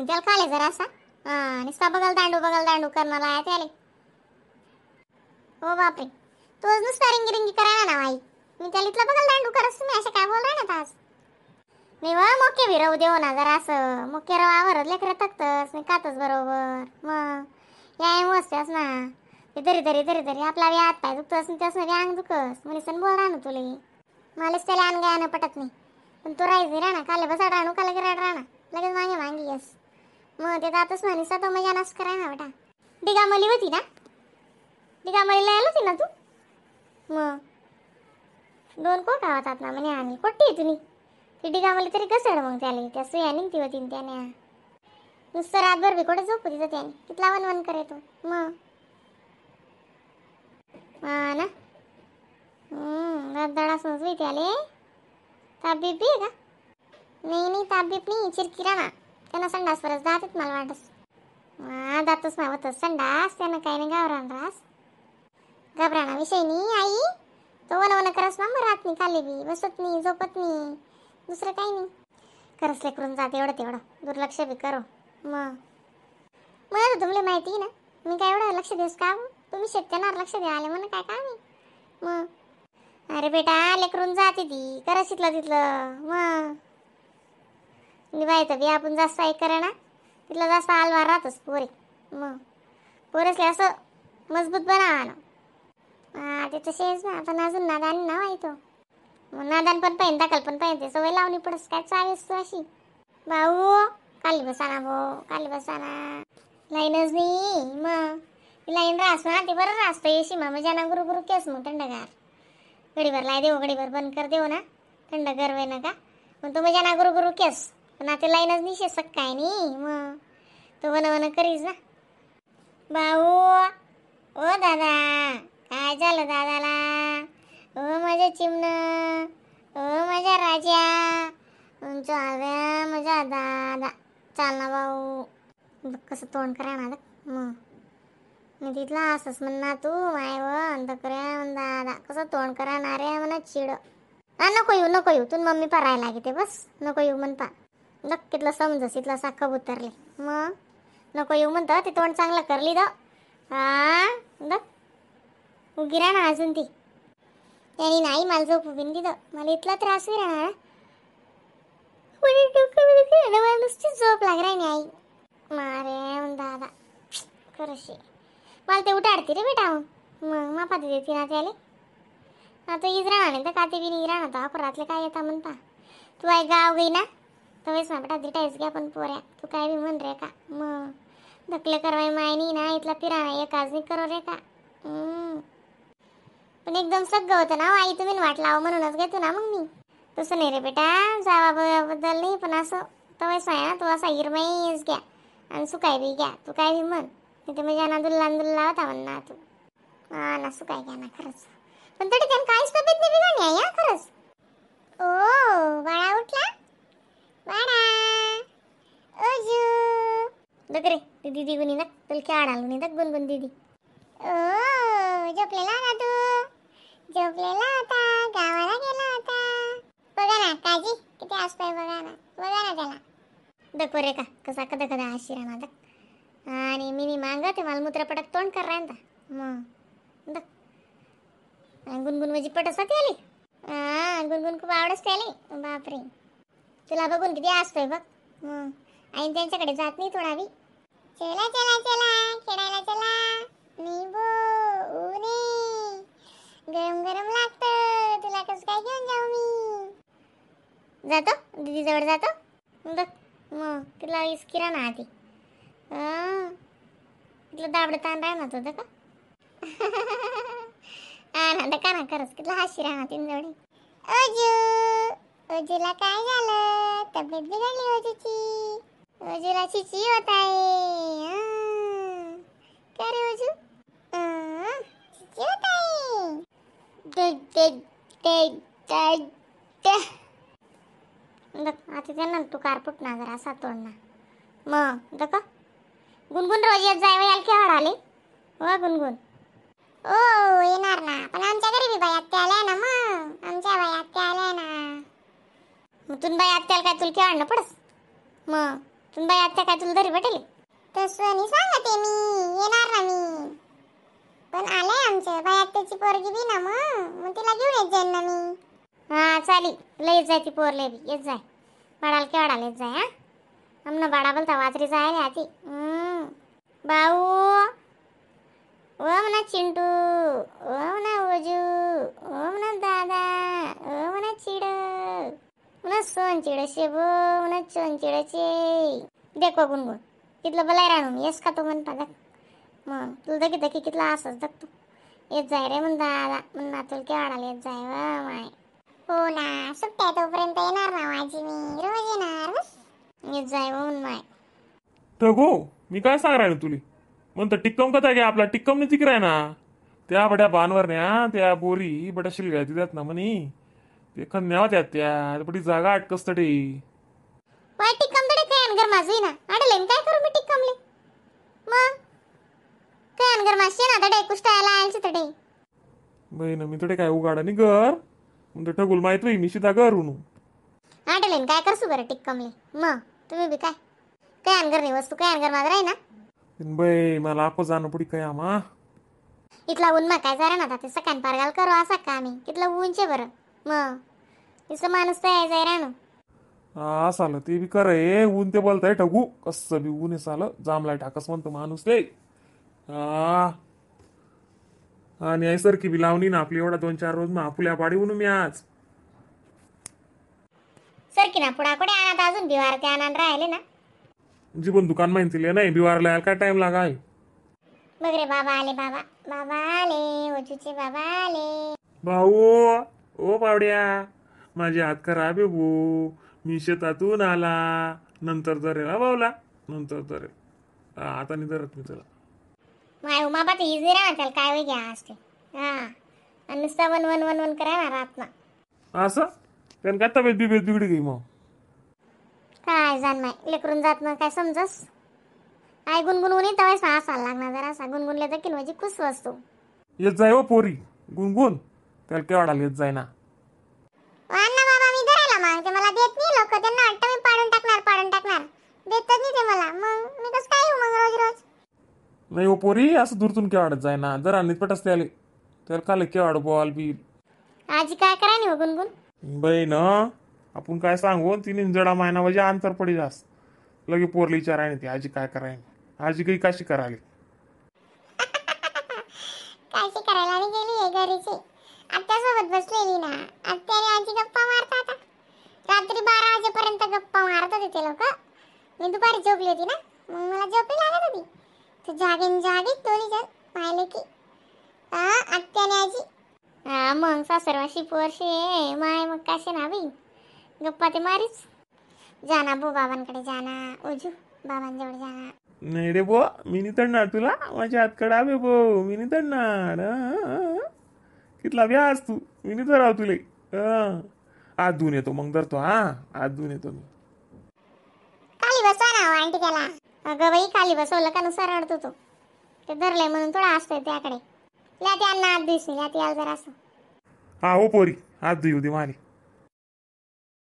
नाही त्याला खाले जरा असा. हा नुसता बगल दांडू बगल दांडू करणं लाया त्याले. हो बापरे, तोच नुसता रिंगी रिंगी करायला ना आई. मी त्याला इथला बगल दांडू करस, तुम्ही असे काय बोल ना आज. नाही वा मोके बी राहू देऊ ना जरा असं, मोके रवावर लेकरं थकतस नाही खातच बरोबर. मग या वसत्यास ना ते धरी धरी धरी धरी आपला बी हात पाय दुखतस आणि त्यासनं बी अंग दुखस. म्हणून बोल राहणं तुले, मलाच त्याला अंग गाणं पटत नाही. पण तो राहायचं राहणार काले बसा राहणू काले गिराड राहणार लगेच मागे मागे येस. मग ते जातच ना निसा तो मजा नाश कराय ना बेटा. डिगामली होती ना, डिगामलीला आलो होती ना तू. मग दोन को गावात ना म्हणे आणि कोटी तुम्ही ती डिगामली तरी घसड मग त्याला त्या सुया निघती होती त्याने. नुसतं रातभर बी कुठे झोपू तिथं त्याने, कितला वन वन करे तो. मग हा ना दडा समजू त्याले. ताप बीप बी आहे का? नाही नाही ताप बीप नाही, चिरकिरा ना त्यांना संडास परत जातात मला वाटस. हा जातोच ना होतच संडास त्यानं, काही नाही घाबरान रास घाबराना विषय नाही आई. तो वन वन करस ना मग राहत नाही, खाली बी बसत नाही झोपत नाही, दुसरं काही नाही. खरंच लेकरून जाते एवढं तेवढं दुर्लक्ष बी करो. मग मला तर तुम्हाला माहिती आहे ना मी काय एवढं लक्ष देस का? तुम्ही शेतकऱ्यांवर लक्ष द्या आले म्हणून काय काम आहे. मग अरे बेटा लेकरून जाते ती करस तिथलं तिथलं. मग निभायचं बी आपण जास्त ऐक करा ना, तिथलं जास्त हलवार राहतच पोरे. मग पोरेसले असं मजबूत बनावा ना. हा ते तसेच ना आता नाजून नादान ना येतो मग नादान पण पाहिजे दाखल पण पाहिजे, सवय लावणी पडस काय चावेस तू अशी. भाऊ खाली बसा ना, भाऊ खाली बसा ना, लाईनच नाही. मग लाईन रास ना ते बरं रासतं येशी मा मजा ना गुरु गुरु केस मग थंडगार घडीभर लाय देऊ घडीभर बंद कर देऊ ना थंड गरवे नका मग तो मजा ना गुरु गुरु केस. पण आता लाईनच नाही सक काय नाही. मग तो वन वन करीस ना. भाऊ ओ दादा काय झालं दादाला? ओ माझ्या चिमण, ओ माझ्या राजा, चाल माझ्या दादा, चाल ना भाऊ. बघ कसं तोंड करा ना. मग मी तिथला असंच म्हणना तू माय व अंत करे दादा कसं तोंड करा ना रे म्हणा चिड. हा नको येऊ नको येऊ तू मम्मी परायला लागते बस, नको येऊ म्हण पा नक्कीतलं समजस इथला साखं उतरले. मग नको येऊ म्हणतं ते तोंड चांगलं करली the. हा the उगी राहणार अजून ती त्यांनी नाही मला झोपू बिन दिलं, मला इथला त्रास होई राहणार. मला नुसती झोप लाग राही आई मारे दादा खरंशी. मला ते उठाडते रे बेटा. मग मापाती देते ना त्याले. आता is राहणार नाही तर काते बी नाही राहणार अकोरातले काय येता म्हणता. तू आई गाव गई ना तवेच ना बेटा दिटायच घ्या पण पोऱ्या तू काय बी म्हण रे का. मग धकले करवाय माय नाही ना इथला पिराणा एकाच नाही करो रे का. पण एकदम सगळं होतं ना आई, तुम्ही वाट लावा म्हणूनच घेतो ना मग मी. तसं नाही रे बेटा जावा बद्दल नाही, पण असं तवेच आहे ना तू असा हिरमाईच घ्या आणि सुकाय बी घ्या तू काय बी म्हण नाही ते म्हणजे ना दुल्ला दुल्ला होता म्हण ना तू. हा ना सुकाय घ्या ना खरंच. पण तरी त्यानं काहीच तब्येत नाही बिघडली आहे हा खरंच. ओ बाळा उठला बाळा ओजू दग रे ती दीदी गुणी ना तुला खेळाडा गुणी दग गुणगुण दीदी. ओ झोपलेला ना तू, झोपलेला होता गावाला गेला होता. बघा ना काजी किती असतोय बघा ना, बघा ना त्याला. दग रे का कसा कदा कदा हशी राहणार दग. आणि मिनी मांग ते मला मूत्रपटक तोंड कर राहता. मग दग गुणगुण म्हणजे पटस आली. हा गुणगुण खूप आवडस त्याले. बापरे तुला बघून किती असतोय बघ. मग आई त्यांच्याकडे जात नाही थोडा बी. चला चला चला खेळायला चला. नाही बो ऊने गरम गरम लागतं तुला कसं काय घेऊन जाऊ मी? जातो दीदीजवळ जातो बघ. मग तिला इसकिरा ना आधी तिला दाबडं ताण राहणार होतं का. हा ना का ना खरंच कितला हाशी राहणार तीन जवळ. ओजू ओजूला काय झालं? तब्येत बिघडली ओजूची. ओजूला चिची होत आहे. काय रे ओजू चिची होत आहे? आता त्यांना तू कारपुट ना जरा असा तोडना. मग दका गुणगुण रोज येत जाय याल खेळ आले हो गुणगुण. ओ येणार ना पण आमच्या घरी बी बाई आत्या आल्या ना. मग आमच्या बाई आत्या आल्या ना. मग तुन बाई आत्याला काय तुला खेळणं पडस? मग तुम बाई आत्या काय तुला धरी भेटेल? तसं नाही सांगते मी, येणार ना मी, पण आलंय आमचं बाई आत्याची पोरगी बी ना, मग मग तिला घेऊन येत जाईन ना मी. हा चाली, लय येत जाय ती पोर, लय बी येत जाय, बाळाला केवढाला येत जाय. हा आमनं बाडा बोलता वाजरी जाय रे आती. बाऊ ओ म्हणा चिंटू, ओ म्हणा ओजू, ओ म्हणा दादा, ओ म्हणा चिड, म्हणा सोन चिड शेबो, म्हणा चोन चिडचे. देखो गुणगुण तिथलं बलाय राहणून येस का तो म्हणता दख. मग तुला दकी दकी कितला असंच दख तू येत जाय रे म्हण दादा, म्हण ना तुला केवाडाला येत जाय वा माय. हो ना, सुट्ट्या तोपर्यंत येणार ना माझी, मी रोज येणार बस. येत जाय हो म्हण माय. ठगो मी काय सांग राहिलो तुली, म्हणतं टिक्कम कथा घ्या आपला टिक्कम नाही तिकडे आहे ना त्या बड्या बांधवर न्या त्या बोरी बड्या शिलग्या तिथ्यात ना म्हणे ते खन्यावा त्यात त्या बडी जागा अटकस तडे. वाय टिक्कम तडे काय अनगर माझी ना अडले काय करू मी टिक्कमले, मग काय अनगर माशी ना तडे कुष्टायला आलचे तडे. बहीण मी तडे काय उगाडा नि घर म्हणतो ठगुल माहित होई मी सीधा घर उनू. अडले काय करसू बरं टिक्कमले, मग तुम्ही बी काय काय अनगर नाही वस्तू काय अनगर माझं राही ना. बाई मला आपो जाणं पुढी काय आमा इथला ऊन मग काय जरा ना ते सकाळ पारगाल करू असा का आम्ही कितलं ऊनचे बरं, मग तिसं माणूस तयार जाय राहणं. हा सालं ते बी कर ऊन ते बोलताय ठगू कसं बी ऊन आहे सालं जामलाय ठाकस म्हणतो माणूस ते. हा आणि आई सरकी बी लावणी ना आपली एवढा 2-4 रोज मग आपुल्या पाडी ऊन मी आज सरकी ना पुढा कुठे आणत अजून बिवार ते आणून राहिले ना. जीवन दुकान माहिती नाही बिवारला यायला काय टाइम लागाय. बघ रे बाबा आले, बाबा बाबा आले, ओजूचे बाबा आले. भाऊ ओ पावड्या माझे हात खराब आहे भो, मी शेतातून आला, नंतर धरेल हा भाऊला, नंतर धरेल, आता नाही धरत मी तुला. माय उमा बा ते इजी राहणार त्याला काय होई घ्या असते. हा आणि नुसता one one one one करा ना रात ना. असं त्यानं काय तब्येत बिब्येत बिघडी गई मग काय जाण माय लेकरून जात ना काय समजस. आई गुणगुणून तवाय असायला लागणार जरासा गुणगुणले तर की म्हणजे खुश असतो. येत जाय हो पोरी गुणगुण त्याला केवाडाला येत जाय ना. अण्णा बाबा मी धरायला मागते मला देत नाही लोक, त्यांना वाटतं मी पाडून टाकणार पाडून टाकणार, देतच नाही ते मला, मग मी कसं काय येऊ मग रोज रोज. नाही हो पोरी असं दुरतून केवाडत जाय ना जरा निपट असते आले त्याला काल केवाड बॉल बिल. आजी काय कराय नाही हो गुणगुण. बाई ना आपण काय सांगू तिने जडा मायना म्हणजे अंतर पडी जास्त लगे पोरली विचाराय नाही ती आजी काय कराय, आजी काही काशी करायली. काशी करायला नाही गेली आहे घरीची, आत्यासोबत बसलेली ना, आत्या आणि आजी गप्पा मारतात रात्री 12 वाजेपर्यंत गप्पा मारत होते ते लोक. मी दुपारी झोपली होती ना मग मला झोप लागत होती, तर जागीन जागीच दोन्ही जण पाहिले की आत्या आणि आजी. हा मग सासरवाशी पोरशे माय मग काशे ना बाई गप्पा ते मारीच. जाना बो बाबांकडे जाना, ओजू बाबांजवळ जाना. नाही रे बो मी नाही तडणार तुला, माझ्या हात कडावे बो मी नाही तडणार, कितला व्यास तू, मी नाही धराव तुले. आज धुवून येतो मग धरतो. हा आज धुवून येतो मी. खाली बसवा ना आंटी त्याला. अगं बाई खाली बसवलं का नुसार रडतो तो, ते धरलंय म्हणून थोडा असतोय त्याकडे. ल्या ते अण्णा हात धुईस, ल्या ते याला जरा असं. हा हो पोरी हात धुई दे मारे.